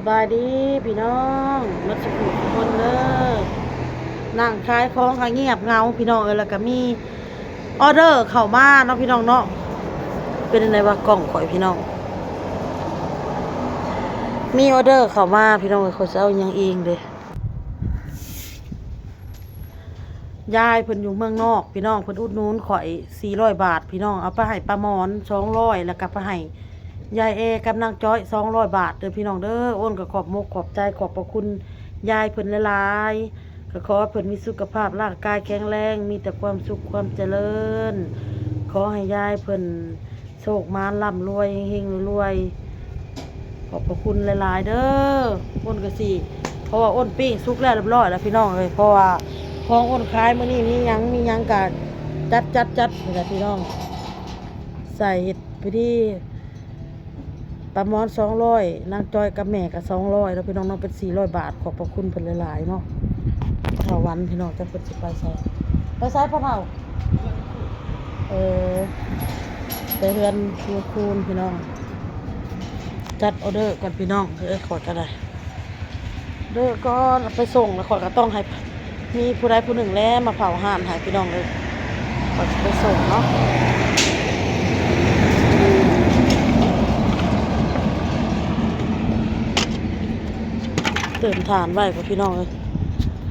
ສະບາຍດີພີ່ນ້ອງ ໝົດສຸກທຸກຄົນເດີ. ນັ່ງຂາຍຂອງກະງຽບເຫງົາພີ່ນ້ອງເອີຍ ແລ້ວກະມີອໍເດີເຂົ້າມາເນາະພີ່ນ້ອງເນາະ. ເປັນຈັ່ງໃດວະກ້ອງຂ້ອຍພີ່ນ້ອງ? ມີອໍເດີເຂົ້າມາພີ່ນ້ອງເອີຍ ຂ້ອຍຊິເອົາຫຍັງເອງເດ. ຍາຍເພິ່ນຢູ່ເມືອງນອກພີ່ນ້ອງ ເພິ່ນອຸດໜູນຂ້ອຍສີ່ຮ້ອຍບາດພີ່ນ້ອງ ເອົາໄປໃຫ້ປ້າໝອນສອງຮ້ອຍ ແລ້ວກະໄປໃຫ້ຍາຍແອກັບນາງຈ້ອຍສອງຮ້ອຍບາດເດີພີ່ນ້ອງເດີ. ໂອນກະຂອບມົກຂອບໃຈ ຂອບພະຄຸນຍາຍເພິ່ນຫຼາຍໆ ກະຂໍໃຫ້ເພິ່ນມີສຸຂະພາບຮ່າງກາຍແຂງແຮງ ມີແຕ່ຄວາມສຸກຄວາມຈະເລີນ ຂໍໃຫ້ຍາຍເພິ່ນ ໂຊກໝານ ລ່ຳລວຍ ເຮັງໆ ລວຍໆ ຂອບພະຄຸນຫຼາຍໆເດີ. ໂອນກະຊິ ເພາະວ່າໂອນປີ້ງສຸກແລ້ວຮຽບຮ້ອຍແລ້ວພີ່ນ້ອງເອີຍ ເພາະວ່າຂອງໂອນຂາຍມື້ນີ້ມີຫຍັງ ມີຫຍັງກະຈັດໆໆນີ້ແຫຼະພີ່ນ້ອງ ໃສ່ເຮັດພິທີ ປ້າໝອນສອງຮ້ອຍ ນາງຈ້ອຍກັບແມ່ກະສອງຮ້ອຍເນາະພີ່ນ້ອງເນາະ ເປັນສີ່ຮ້ອຍບາດ ຂອບພະຄຸນເພິ່ນຫຼາຍໆເນາະ. ທ້າວວັນພີ່ນ້ອງ ຈັກເພິ່ນຊິໄປໃສ ໄປໃສພໍ່ເຖົ້າ? ເອີ ໄປເຮືອນຍາຍຄູນພີ່ນ້ອງ ຈັດອໍເດີກ່ອນພີ່ນ້ອງເອີຍ. ຂ້ອຍກະໄດ້ ເດີກ່ອນ ເອົາໄປສົ່ງ ແລ້ວຂ້ອຍກະຕ້ອງໃຫ້ມີຜູ້ໃດຜູ້ໜຶ່ງແຫຼະມາເຝົ້າຮ້ານໃຫ້ພີ່ນ້ອງເອີຍ. ຂ້ອຍຊິໄປສົ່ງເນາະ ເຕີມຖ່ານໄວ້ກ່ອນພີ່ນ້ອງເອີຍ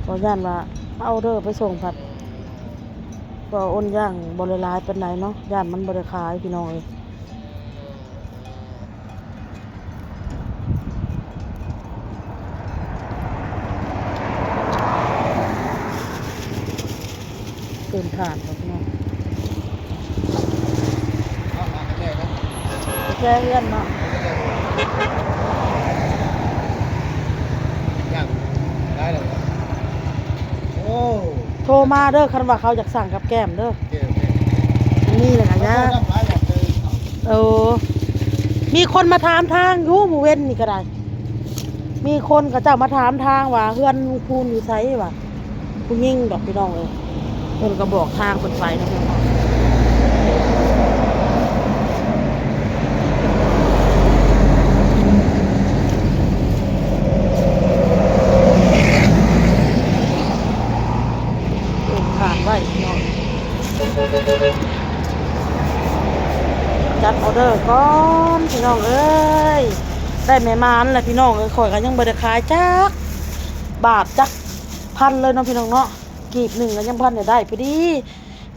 ເພາະຢ້ານວ່າເອົາອໍເດີໄປສົ່ງພັດ ກໍໂອນຢ່າງບໍ່ໄດ້ຫຼາຍປານໃດເນາະ ຢ້ານມັນບໍ່ໄດ້ຂາຍພີ່ນ້ອງເອີຍ. ເຕີມຖ່ານເນາະພີ່ນ້ອງ ແຈເຮືອນເນາະ ໂທມາເດີ ຄັນວ່າເຂົາຢາກສັ່ງກັບແກ້ມເດີ. ໂອເຄ ໂອເຄ ມີແລ້ວກະຍາ ໂອ້ ມີຄົນມາຖາມທາງຢູ່ມື້ເວັນນີ້ກະໄດ້ ມີຄົນເຂົາເຈົ້າມາຖາມທາງວ່າເຮືອນລຸງພູນຢູ່ໃສວ່າ ຜູ້ຍິງດອກພີ່ນ້ອງເອີຍ ເພິ່ນກະບອກທາງເພິ່ນໄປເນາະ. ເອີ ຜ່ານໄວ້ເນາະ ຈັດອໍເດີກ່ອນພີ່ນ້ອງເອີຍ. ໄດ້ແມ່ມານແລ້ວພີ່ນ້ອງເອີຍ ຂ້ອຍກະຍັງບໍ່ໄດ້ຂາຍຈັກບາດຈັກພັນເລີຍເນາະພີ່ນ້ອງເນາະ ກີບໜຶ່ງກະຍັງບໍ່ທັນໄດ້ໄດ້. ພໍດີ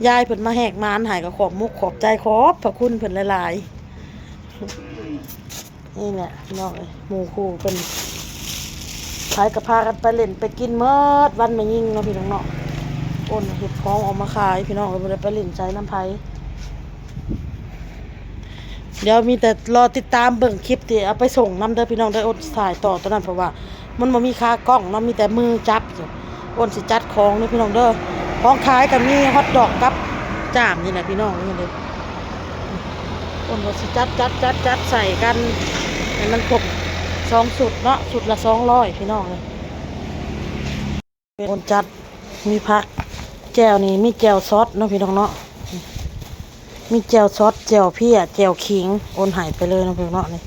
ຍາຍເພິ່ນມາແຫກມານໃຫ້ ກະຂອບມົກຂອບໃຈ ຂອບພະຄຸນເພິ່ນຫຼາຍໆ. ນີ້ແຫຼະພີ່ນ້ອງເອີຍ ໝູ່ຄູ່ເພິ່ນ ໃຜກະພາກັນໄປຫຼິ້ນໄປກິນໝົດ ວັນແມ່ຍິງເນາະພີ່ນ້ອງເນາະ. ໂອນເຮັດຂອງອອກມາຂາຍພີ່ນ້ອງເອີຍ ບໍ່ໄດ້ໄປຫຼິ້ນໃສນຳໃຜ. ດຽວມີແຕ່ລໍຕິດຕາມເບິ່ງຄລິບທີ່ເອົາໄປສົ່ງນຳເດີພີ່ນ້ອງເດີ. ໂອນຖ່າຍຕໍ່ຕອນນັ້ນ ເພາະວ່າມັນບໍ່ມີຂາກ້ອງເນາະ ມີແຕ່ມືຈັບ. ໂອນຊິຈັດຂອງເດີພີ່ນ້ອງເດີ ຂອງຂາຍກະມີຮອດດອກກັບຈ້າມນີ້ແຫຼະພີ່ນ້ອງ ນີ້ເດີ. ໂອນກະຊິຈັດ ຈັດ ຈັດ ຈັດໃສ່ກັນໃຫ້ມັນຄົບສອງຊຸດເນາະ ຊຸດລະສອງຮ້ອຍພີ່ນ້ອງເອີຍ. ໂອນຈັດ ມີຜັກ ແຈ່ວນີ້ ມີແຈ່ວຊັອດເນາະພີ່ນ້ອງເນາະ ມີແຈ່ວຊັອດ ແຈ່ວເພ້ຍ ແຈ່ວຂິງ ໂອນໃຫ້ໄປເລີຍເນາະພີ່ນ້ອງເນາະ. ນີ້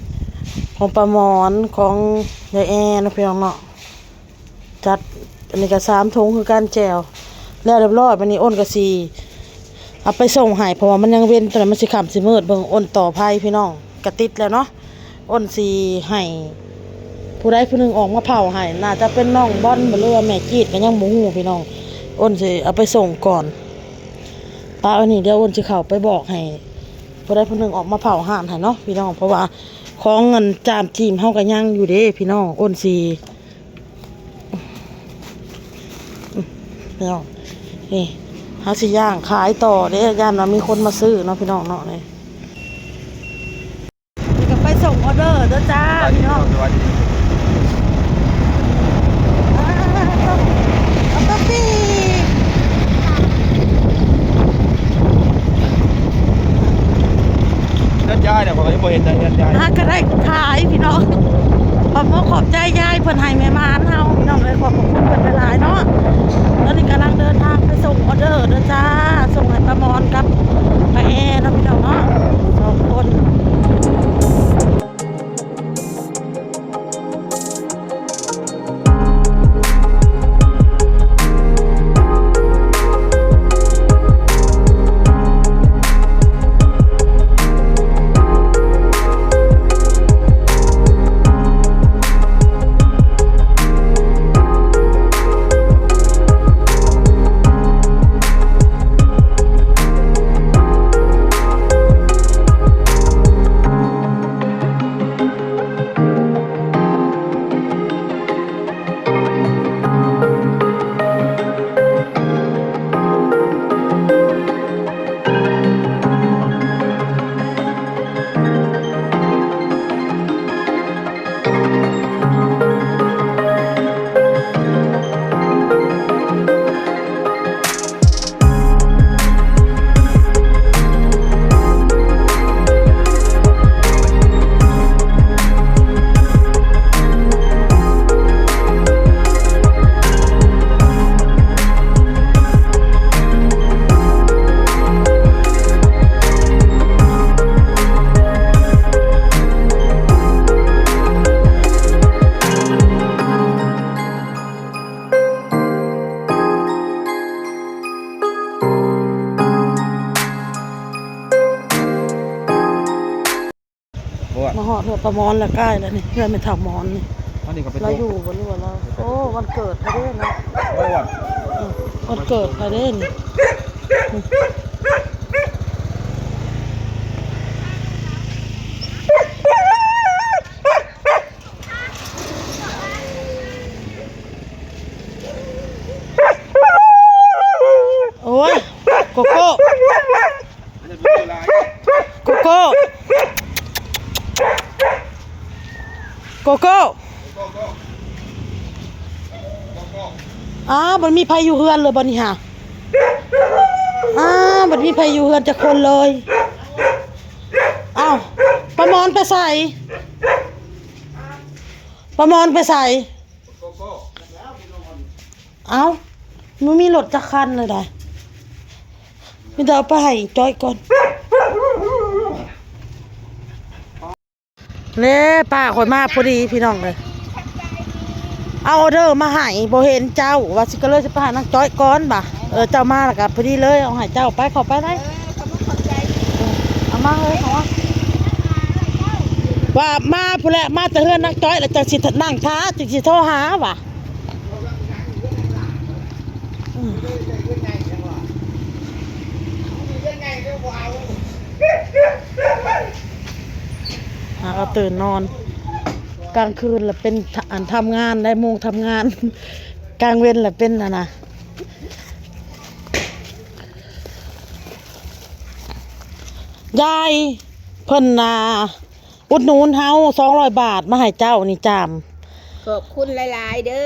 ຂອງປ້າໝອນ ຂອງຍາຍແອເນາະພີ່ນ້ອງເນາະ. ຈັດ ອັນນີ້ກະສາມຖົງຄືກັນ ແຈ່ວ ແລ້ວຮຽບຮ້ອຍ. ບາດນີ້ໂອນກະຊິເອົາໄປສົ່ງໃຫ້ ເພາະວ່າມັນຍັງເວັນ ຕອນນັ້ນມັນຊິຄ່ຳຊິມືດ. ເບິ່ງໂອນຕໍ່ໄຟພີ່ນ້ອງ ກະຕິດແລ້ວເນາະ. ໂອນຊິໃຫ້ຜູ້ໃດຜູ້ໜຶ່ງອອກມາເຝົ້າໃຫ້ ໜ້າຈະເປັນນ້ອງບອນ ຫຼືວ່າແມ່ຈີດ ກະຍັງບໍ່ຮູ້ພີ່ນ້ອງ. ໂອນຊິເອົາໄປສົ່ງກ່ອນ ປະໄວ້ນີ້ ດຽວໂອນຊິເຂົ້າໄປບອກໃຫ້ຜູ້ໃດຜູ້ໜຶ່ງອອກມາເຝົ້າຮ້ານໃຫ້ເນາະພີ່ນ້ອງ ເພາະວ່າຂອງອັນຈາມຈີມເຮົາກະຍັງຢູ່ເດ້ພີ່ນ້ອງ. ໂອນຊິ ພີ່ນ້ອງ ນີ້ ເຮົາຊິຍ່າງຂາຍຕໍ່ເດ້ ຢ້ານວ່າມີຄົນມາຊື້ເນາະພີ່ນ້ອງເນາະ. ນີ້ ນີ້ກະໄປສົ່ງອໍເດີເດີຈ້າພີ່ນ້ອງ. ສະບາຍດີ ເອົາກາແຟ ເຮືອນຍາຍນະ ຂ້ອຍກະຍັງບໍ່ເຫັນເຮືອນຍາຍ ຫາກະໄດ້ຂາຍພີ່ນ້ອງ. ຂອບອົກຂອບໃຈຍາຍເພິ່ນໃຫ້ແມ່ມານເຮົາພີ່ນ້ອງເອີຍ ຂອບພະຄຸນເພິ່ນຫຼາຍໆເນາະ. ຕອນນີ້ກຳລັງເດີນທາງໄປສົ່ງອໍເດີເດີຈ້າ ສົ່ງໃຫ້ປ້າມອນກັບປ້າແອເນາະພີ່ນ້ອງເນາະ ສອງຄົນ. ປາໝອນລະກາຍແລ້ວນີ້ ເຮືອນແມ່ເຖົ້າໝອນນີ້ ອັນນີ້ກໍເປັນ ລາວຢູ່ບໍ່ ຫຼືວ່າລາວ ໂອ້ ວັນເກີດເພິ່ນເດ້ເນາະ ໂອ້ຍ ເອີ ວັນເກີດເພິ່ນເດ້ນີ້ ໂອ້ຍ ໂກໂກ້ ໂກໂກ້ ໂກໂກ້ ອ້າວ ບໍ່ມີໃຜຢູ່ເຮືອນເລີຍບັດນີ້ຫາ ອ້າວ ບໍ່ມີໃຜຢູ່ເຮືອນຈັກຄົນເລີຍ. ອ້າວ ປາໝອນໄປໃສ? ປາໝອນໄປໃສ? ເອົ້າ ມັນມີລົດຈັກຄັນເລີຍໃດ ມີແຕ່ເອົາໄປໃຫ້ຈ້ອຍກ່ອນ. ເດ້ ປ້າຂ້ອຍມາພໍດີພີ່ນ້ອງເອີຍ ເອົາອໍເດີມາໃຫ້ ບໍ່ເຫັນເຈົ້າ ວ່າຊິ ກໍເລີຍຊິໄປຫານາງຈ້ອຍກ່ອນບາດ ເອີ ເຈົ້າມາແລ້ວກໍພໍດີເລີຍ ເອົາໃຫ້ເຈົ້າ ໄປ ເຂົ້າໄປໄດ້ ເອີ ຂອບຄຸນຂອບໃຈ ເອົາມາເລີຍ ເອົາມາ ວ່າມາພຸ້ນແຫຼະ ມາແຕ່ເຮືອນນາງຈ້ອຍແລ້ວ ຈັ່ງຊິນັ່ງຖ້າ ຈຶ່ງຊິໂທຫາວ່າ. ຫາກໍຕື່ນນອນ ກາງຄືນລະເປັນ ອັນ ທຳງານໄດ້ ໂມງທຳງານ ກາງເວັນລະເປັນ ອັນນະ ຍາຍເພິ່ນນະ ອຸດໜູນເຮົາສອງຮ້ອຍບາດມາໃຫ້ເຈົ້ານີ້ຈາມ. ຂອບຄຸນຫຼາຍໆເດີ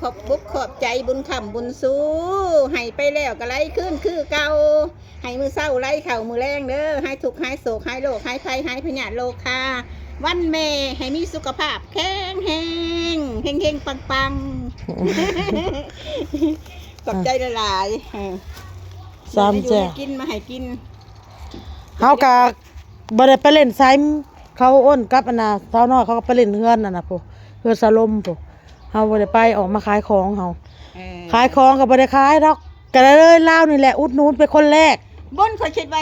ຂອບອົກຂອບໃຈ ບຸນຄ້ຳບຸນຊູ ໃຫ້ໄປແລ້ວກໍໄຫຼຄືນຄືເກົ່າ ໃຫ້ມື້ເຊົ້າໄຫຼເຂົ້າມື້ແລງເດີ ຫາຍທຸກຫາຍໂສກ ຫາຍໂລກຫາຍໄພ ຫາຍພະຍາດໂລຄາ ວັນແມ່ໃຫ້ມີສຸຂະພາບແຂງແຮງ ເຮັງໆປັງໆ ຂອບໃຈຫຼາຍໆ ເອີ ສາມແຈກ ຢູ່ໃຫ້ກິນ ມາໃຫ້ກິນ ເຮົາກະ ບໍ່ໄດ້ໄປຫຼິ້ນໃສ ເຂົາໂອນກັບອັນນ່າ ສາວນ້ອຍເຂົາກໍໄປຫຼິ້ນເຮືອນອັນນ່າພຸ້ນ ເຮືອນສາລົມພຸ້ນ ເຮົາບໍ່ໄດ້ໄປ ອອກມາຂາຍຂອງເຮົາ ເອີ ຂາຍຂອງກໍບໍ່ໄດ້ຂາຍດອກ ກໍເລີຍລາວນີ້ແຫຼະອຸດໜູນເປັນຄົນແລກ. ບົນ ຂ້ອຍຄິດວ່າ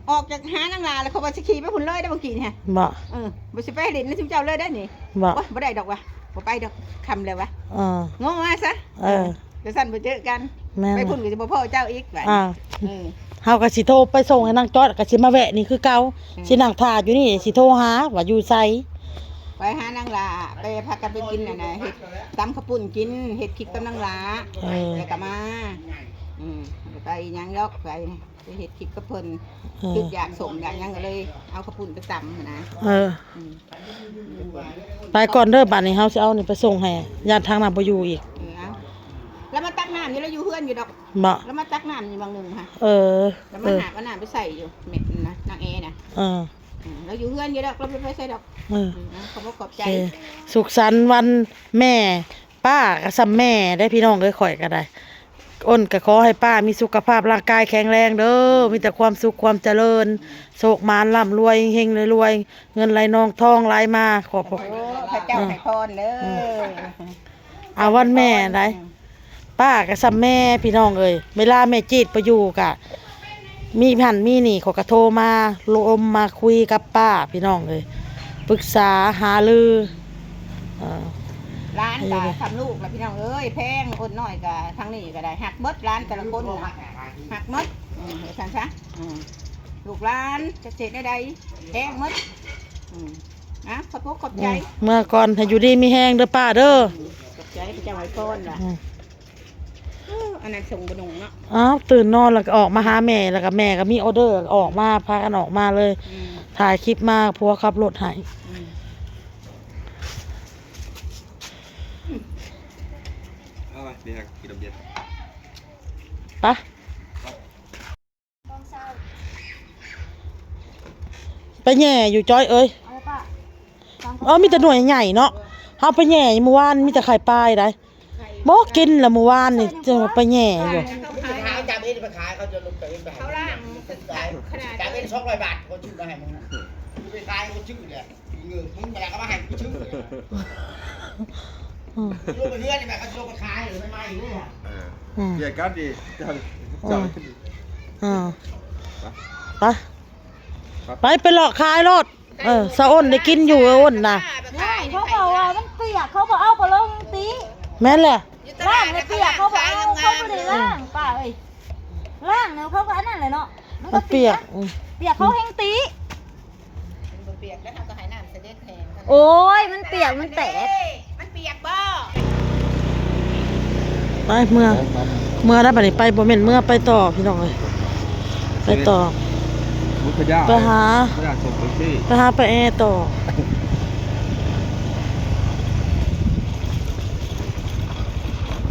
ອອກຈາກຫານາງຫຼ້າແລ້ວ ຂ້ອຍວ່າຊິຂີ່ໄປພຸ້ນເລີຍໄດ໋ ເມື່ອກີ້ນີ້ ບໍ່ ເອີ ບໍ່ຊິໄປຫຼິ້ນນຳຊຸມເຈົ້າເລີຍໄດ໋ນີ້ ບໍ່ ໂອ້ຍ ບໍ່ໄດ້ດອກວ່າ ບໍ່ໄປດອກ ຄ່ຳແລ້ວວ່າ ເອີ ງໍວ່າຊະ ເອີ ຈັ່ງຊັ້ນບໍ່ເຈີກັນ ແມ່ນ ໄປພຸ້ນກໍຊິບໍ່ພໍ້ເຈົ້າອີກບາດ ອ່າ ເອີ ເຮົາກໍຊິໂທໄປສົ່ງໃຫ້ນາງຈອດ ກໍຊິມາແວະນີ້ຄືເກົ່າ ອືມ ຊິນັ່ງຖ້າຢູ່ນີ້ ຊິໂທຫາວ່າຢູ່ໃສ ໄປຫານາງຫຼ້າ ໄປພາກັນໄປກິນອັນນ່າ ເຮັດຕຳເຂົ້າປຸ້ນກິນ ເຮັດຄລິບກັບນາງຫຼ້າ ເອີ ແລ້ວກໍມາ ອືມ ບໍ່ໄປຫຍັງດອກ ໄປ ໄປເຮັດຄລິບກັບເພິ່ນ ເອີ ຄິດຢາກສົ້ມຢາກຫຍັງ ກໍເລີຍເອົາເຂົ້າປຸ້ນໄປຕຳຫັ້ນນະ ເອີ ອືມ ໄປກ່ອນເດີ ບາດນີ້ເຮົາຊິເອົານີ້ໄປສົ່ງໃຫ້ ຢ້ານທາງນັ້ນບໍ່ຢູ່ອີກ ເອີ ເອົາ ລາວມາຕັກນ້ຳຢູ່ ລາວຢູ່ເຮືອນຢູ່ດອກ ບໍ່ ລາວມາຕັກນ້ຳຢູ່ບາງໜຶ່ງຫັ້ນ ເອີ ລາວມາຫາບເອົານ້ຳໄປໃສ່ຢູ່ ແມ່ນນະ ນາງແອນະ ເອີ ອືມ ລາວຢູ່ເຮືອນຢູ່ດອກ ລາວບໍ່ໄປໃສດອກ ເອີ ອືມ ເອົາ ຂອບອົກຂອບໃຈ ເອີ ສຸກສັນວັນແມ່ ປ້າກໍສ່ຳແມ່ໄດ໋ ພີ່ນ້ອງເອີຍ ຂ້ອຍກໍໄດ້ ອ້ນກໍຂໍໃຫ້ປ້າມີສຸຂະພາບຮ່າງກາຍແຂງແຮງເດີ ມີແຕ່ຄວາມສຸກຄວາມຈະເລີນ ໂຊກໝານ ລ່ຳລວຍ ເຮັງໆລວຍໆ ເງິນໄຫຼນອງທອງໄຫຼມາ ຂອບພະ ໂອ້ ພະເຈົ້າໃຫ້ພອນເດີ ອືມ ອາ ວັນແມ່ໄດ໋ ອືມ ປ້າກໍສ່ຳແມ່ ພີ່ນ້ອງເອີຍ ເວລາແມ່ຈີດບໍ່ຢູ່ກໍ ມີຫັ້ນມີນີ້ ເຂົາກໍໂທມາລົມມາຄຸຍກັບປ້າ ພີ່ນ້ອງເອີຍ ປຶກສາຫາລື ເອີ ຫຼານກໍສ່ຳລູກລະ ພີ່ນ້ອງເອີຍ ແພງ ອົດນ້ອຍກໍທາງນີ້ກໍໄດ້ ຮັກໝົດ ຫຼານແຕ່ລະຄົນນະ ຮັກໝົດ ອືມ ວ່າຊັ້ນຊະ ອືມ ລູກຫຼານຈັກຊິເຮັດແນວໃດ ແພງໝົດ ອືມ ອ່ະ ຂອບອົກຂອບໃຈ ອືມ ເມືອກ່ອນ ໃຫ້ຢູ່ດີມີແຮງເດີປ້າເດີ ອືມ ຂອບໃຈ ພະເຈົ້າໃຫ້ພອນລະ ອືມ ເອີ ອັນນັ້ນສົ່ງບໍ່ນຸ່ງເນາະ ອ້າວ ຕື່ນນອນແລ້ວກໍອອກມາຫາແມ່ ແລ້ວກໍແມ່ກໍມີອໍເດີ ອອກມາ ພາກັນອອກມາເລີຍ ອືມ ຖ່າຍຄລິບມາ ຜົວຂັບລົດໃຫ້ ອືມ ເອົາໄປ ໄປຫາກິນນ້ຳເຢັນ ໄປ ໄປແຫຍ່ຢູ່ ຈ້ອຍເອີຍ ເອົາປະ ເອີ ມີແຕ່ໜ່ວຍໃຫຍ່ເນາະ ເຮົາໄປແຫຍ່ມື້ວານ ມີແຕ່ໄຂ່ປາຍໄດ໋ ບໍ່ກິນລະມື້ວານນີ້ ເຈົ້າໄປແຫຍ່ຢູ່ ເຂົາຂາຍ ເຂົາຈຳເອງໄປຂາຍ ເຂົາຈະລົງໄປເອງໄປໃຫ້ ເຂົາລ້າງຂະໜາດ ຈຳເອງສອງຮ້ອຍບາດ ເຂົາຊື້ມາໃຫ້ມຶງ ໄປຂາຍ ເຂົາຊື້ແຫຼະ ເງິນມຶງມາແລ້ວ ເຂົາມາໃຫ້ກູຊື້ ອືມ ລົງໄປເຮືອນນີ້ແແມ່ ເຂົາຊິລົງໄປຂາຍ ຫຼືໄປໃໝ່ເລີຍ ອືມ ວຽກກັນດີ ເຈົ້າ ເຈົ້າ ອືມ ໄປ ໄປ ໄປ ໄປເລາະຂາຍໂລດ ເອີ ສາວອ້ນໄດ້ກິນຢູ່ ເອີ ອ້ນນະ. ເຂົາບອກວ່າມັນປຽກ ເຂົາບໍ່ເອົາ ກໍລົງຕິ. ແມ່ນແຫຼະ. ລ້າງແລ້ວປຽກ ເຂົາບໍ່ເອົາ ເຂົາບໍ່ໄດ້ລ້າງ ປ້າເອີຍ. ລ້າງແລ້ວເຂົາກໍອັນນັ້ນແຫຼະເນາະ ມັນປຽກ ປຽກ ອືມ ປຽກ ເຂົາແຮ່ງຕິ. ມັນບໍ່ປຽກແລ້ວ ເຮົາກໍໃຫ້ນ້ຳສະເດັດແຫ້ງ. ໂອ້ຍ ມັນປຽກ ມັນແຕກ. ມັນປຽກບໍ່? ໄປ ເມືອ ເມືອແລ້ວບັດນີ້ ໄປ ບໍ່ແມ່ນເມືອ ໄປຕໍ່ ພີ່ນ້ອງເອີຍ ໄປຕໍ່ ໄປຫາ ໄປຫາປ້າແອຕໍ່.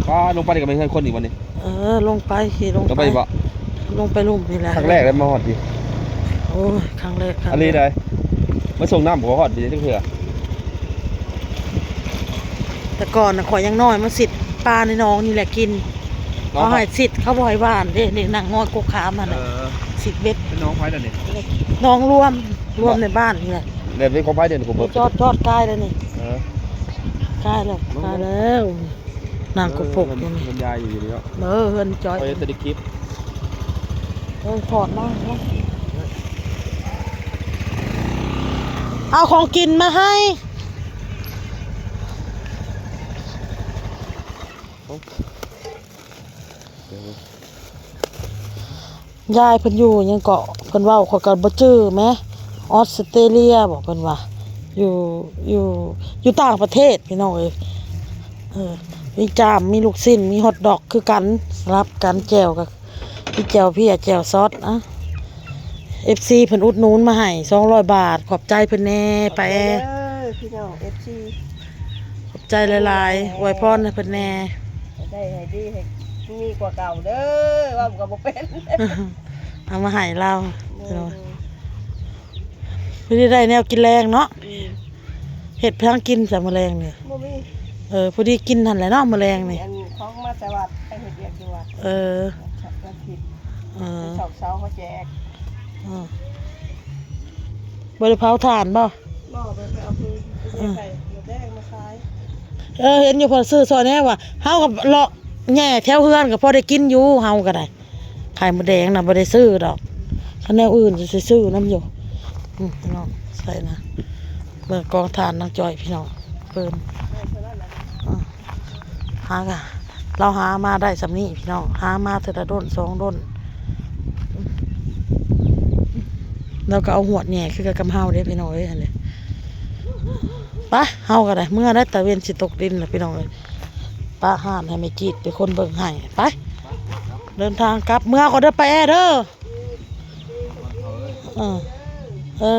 ປ້າ ລົງໄປນີ້ກໍແມ່ນເຮືອນຄົນອີກບັດນີ້. ເອີ ລົງໄປ ຂີ່ລົງໄປ ໄປບໍ່? ລົງໄປລຸ່ມນີ້ແຫຼະ ຄັ້ງແລກເລີຍມາຮອດພີ້. ໂອ້ຍ ຄັ້ງແລກ ຄັ້ງແລກ ອັນນີ້ໄດ໋ ມາສົ່ງນ້ຳກໍຮອດພີ້ຈັກເທື່ອ. ແຕ່ກ່ອນນະ ຂ້ອຍຍັງນ້ອຍ ມາສິດປາໃນໜອງນີ້ແຫຼະກິນ. ເຂົາໃຫ້ສິດ ເຂົາບໍ່ໃຫ້ຫວ່ານເດ້ ນີ້ ນັ່ງງອຍກົກຂາມຫັ້ນນະ. ເອີ ສິດເບັດ ເປັນໜອງໃຜລະນີ້? ໜອງລວມ ລວມໃນບ້ານນີ້ແຫຼະ. ແລ້ວເປັນຂອງໃຜເດ້? ຈອດ ຈອດກາຍແລ້ວນີ້. ເອີ ກາຍແລ້ວ ກາຍແລ້ວ. ນາງກໍປົກຢູ່ນີ້ ເຮືອນຍາຍຢູ່ນີ້ເນາະ. ເອີ ເຮືອນຈ້ອຍ ເອີ ແຕ່ໄດ້ເກັບ ເອີ ຖອດມາເນາະ. ເອົາຂອງກິນມາໃຫ້ ເອົາ. ຍາຍເພິ່ນຢູ່ຫຍັງເກາະ ເພິ່ນເວົ້າ ຂ້ອຍກໍບໍ່ຈື່ແມ ອອສເຕຣເລຍບໍ ເພິ່ນວ່າ ຢູ່ ຢູ່ ຢູ່ຕ່າງປະເທດ ພີ່ນ້ອງເອີຍ. ເອີ ມີຈ້າມ ມີລູກຊິ້ນ ມີຮອດດອກຄືກັນ ສະຫຼັບກັນ. ແຈ່ວກໍມີແຈ່ວເພຍ ແຈ່ວຊອດ. ອະ ເອັຟຊີ ເພິ່ນອຸດໜູນມາໃຫ້ສອງຮ້ອຍບາດ ຂອບໃຈເພິ່ນແດ່ ປ້າແອ. ຂອບໃຈເດີ ພີ່ນ້ອງ ເອັຟຊີ ຂອບໃຈຫຼາຍໆ ອວຍພອນໃຫ້ເພິ່ນແດ່ ໃຫ້ໄດ້ໃຫ້ດີ ໃຫ້ມີກວ່າເກົ່າເດີ ເວົ້າກໍບໍ່ເປັນ ເອົາມາໃຫ້ລາວ. ໂດຍ ໂດຍ ພໍດີໄດ້ແນວກິນແລງເນາະ. ອືມ ເຮັດຫຍັງກິນຊະມື້ແລງນີ້? ບໍ່ມີ. ເອີ ພໍດີກິນຫັ້ນແຫຼະເນາະ ມື້ແລງນີ້. ອັນຂອງມາແຕ່ວັດ ໄປເຮັດວຽກຢູ່ວັດ. ເອີ ວັນທິດ ເອີ ເສົາເສົາເຂົາແຈກ. ເອີ ບໍ່ໄດ້ເຜົາຖ່ານບໍ່? ບໍ່ ໄປ ໄປເອົາຟືນ ເອີ ໄປຊື້ໄຂ່ມົດແດງມາຂາຍ. ເອີ ເຫັນຢູ່ ພໍຊື້ຊ່ອຍແດ່ວ່າ ເຮົາກໍເລາະແຫຍ່ແຖວເຮືອນກໍພໍໄດ້ກິນຢູ່ ເຮົາກໍໄດ້. ໄຂ່ມົດແດງນະບໍ່ໄດ້ຊື້ດອກ ຄັນແນວອື່ນຊິຊື້ນຳຢູ່. ອືມ ພີ່ນ້ອງ ໃສ່ນະ ເບິ່ງກອງຖ່ານນາງຈ້ອຍ ພີ່ນ້ອງ ເພິ່ນ ອືມ ຫາກະ ລາວຫາມາໄດ້ສ່ຳນີ້ ພີ່ນ້ອງ ຫາມາເທື່ອລະດົນສອງດົນ. ລາວກໍເອົາຫວດແຫຍ່ຄືກັນກັບເຮົາເດ້ ພີ່ນ້ອງເອີຍ. ຫັ້ນເດ້ ໄປ ເຮົາກໍໄດ້ເມືອໄດ້ ຕາເວັນຊິຕົກດິນແລ້ວ ພີ່ນ້ອງເອີຍ. ປະຮ້ານໃຫ້ແມ່ຈີດເປັນຄົນເບິ່ງໃຫ້. ໄປ ເດີນທາງກັບ ເມືອກ່ອນເດີ ປ້າແອເດີ. ເອີ ເອີ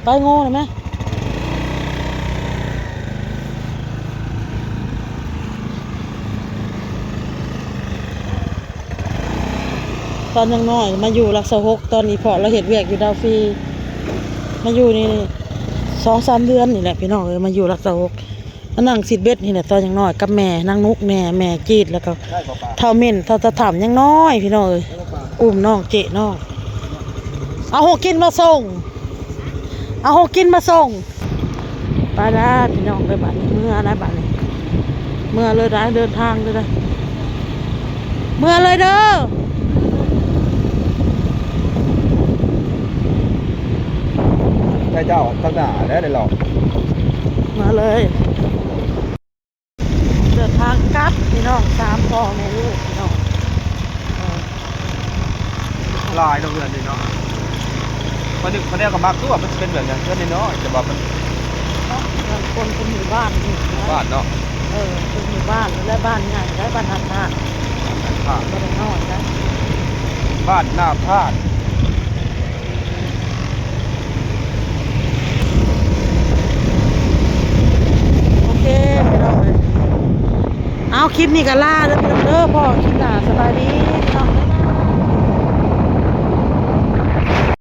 ໄປໂງ່ນະແມ່. ຕອນຍັງນ້ອຍມາຢູ່ຫຼັກຊາວຫົກ ຕອນນີ້ພໍ່ລາວເຮັດວຽກຢູ່ດາວຟີ ມາຢູ່ນີ້ສອງສາມເດືອນນີ້ແຫຼະ ພີ່ນ້ອງເອີຍ ມາຢູ່ຫຼັກຊາວຫົກ ມານັ່ງຊິດເບັດນີ້ແຫຼະ ຕອນຍັງນ້ອຍກັບແມ່ນາງນຸກແດ່ ແມ່ຈີດ ແລ້ວກໍເຖົ້າເໝັ້ນ ເຖົ້າຕາຖໍ້າ ຍັງນ້ອຍ ພີ່ນ້ອງເອີຍ ອຸ້ມນ້ອງເຈະນ້ອງ ເອົາຂອງກິນມາສົ່ງ ເອົາຂອງກິນມາສົ່ງ. ໄປລະພີ່ນ້ອງເອີຍ ບາດນີ້ເມືອລະ ບາດນີ້ເມືອເລີຍເດີ ເດີນທາງເລີຍເດີ ເມືອເລີຍເດີ. ໃກ້ເຈົ້າທາງໜ້າແລ້ວ ໄດ້ລອກ ມາເລີຍ. ເດີນທາງກັບພີ່ນ້ອງ ສາມພໍ່ແມ່ລູກພີ່ນ້ອງ ເອີ ຫຼາຍເນາະເຮືອນນີ້ເນາະ. ຂ້ອຍນຶກ ຂ້ອຍແນວກໍມັກ ຄືວ່າມັນຊິເປັນແບບຫຍັງ ເຮືອນນ້ອຍໆ ແຕ່ວ່າມັນ ເນາະ ເຮືອນຄົນເປັນໝູ່ບ້ານນີ້ ໝູ່ບ້ານເນາະ. ເອີ ເປັນໝູ່ບ້ານ ແລະ ບ້ານໃຫຍ່ ແລະ ບ້ານນາທາດ ບ້ານນາທາດ ບໍ່ໄດ້ນ້ອຍນະ ບ້ານນາທາດ. ໂອເຄ ພີ່ນ້ອງເອີຍ ເອົາ ຄລິບນີ້ກໍລາເດີພີ່ນ້ອງເດີ ພໍ້ຄລິບໜ້າ ສະບາຍດີພີ່ນ້ອງເດີ.